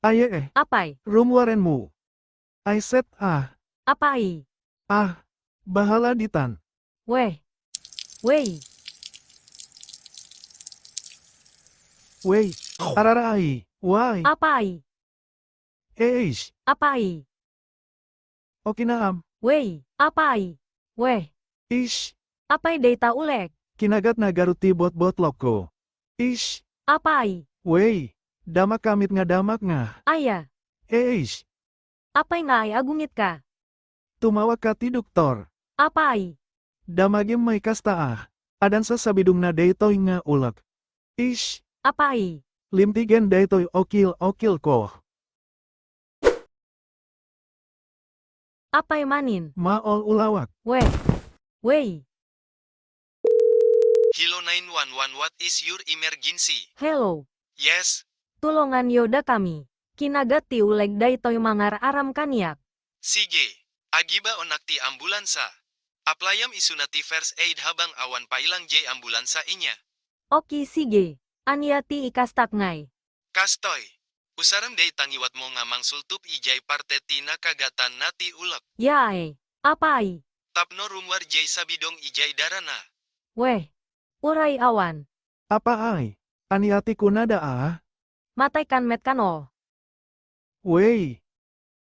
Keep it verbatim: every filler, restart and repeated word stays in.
Aye, eh. Apay. Rumwarenmo. Ay set, ah. Apay. Ah. Bahala ditan. Weh. Wey. Wey. Araraay. Way. Apay. Eish. Apay. Okay na am. Wey. Apay. Weh. Ish. Apay dayta ulek. Kinagat na garud ti botbotlokko. Ish. Apay. Wey. Damak kamit nga damak nga. Aya. Eish. Apay nga ay agungitka. Tumawag ka ti doktor. Apay. Damagem may kasta a. Adan sasabidong na daytoy nga ulek. Ish. Apay. Limtigen daytoy okil-okil ko. Apay manin. Maol-olawak. Weh. Wey. Hello nine one one, what is your emergency? Hello. Yes? Tulonganyo dakami. Kinagat ti ulek daytoy mangar-aram kaniak. Sige. Agibaonak ti ambulansa. Applyam isuna ti first aid habang awan pay lang jay ambulansa inya. Okay, sige. Ania ti ikastak ngay? Kastoy. Usaram dayta ngiwatmo nga mangsultop ijay parte ti nakagatan na ti ulek. Yaay. Apay. Tapno rumwar jay sabidong ijay darana. Weh. Uray awan. Apaay. Ania ti kunada a? Matay kan met kano. Wey.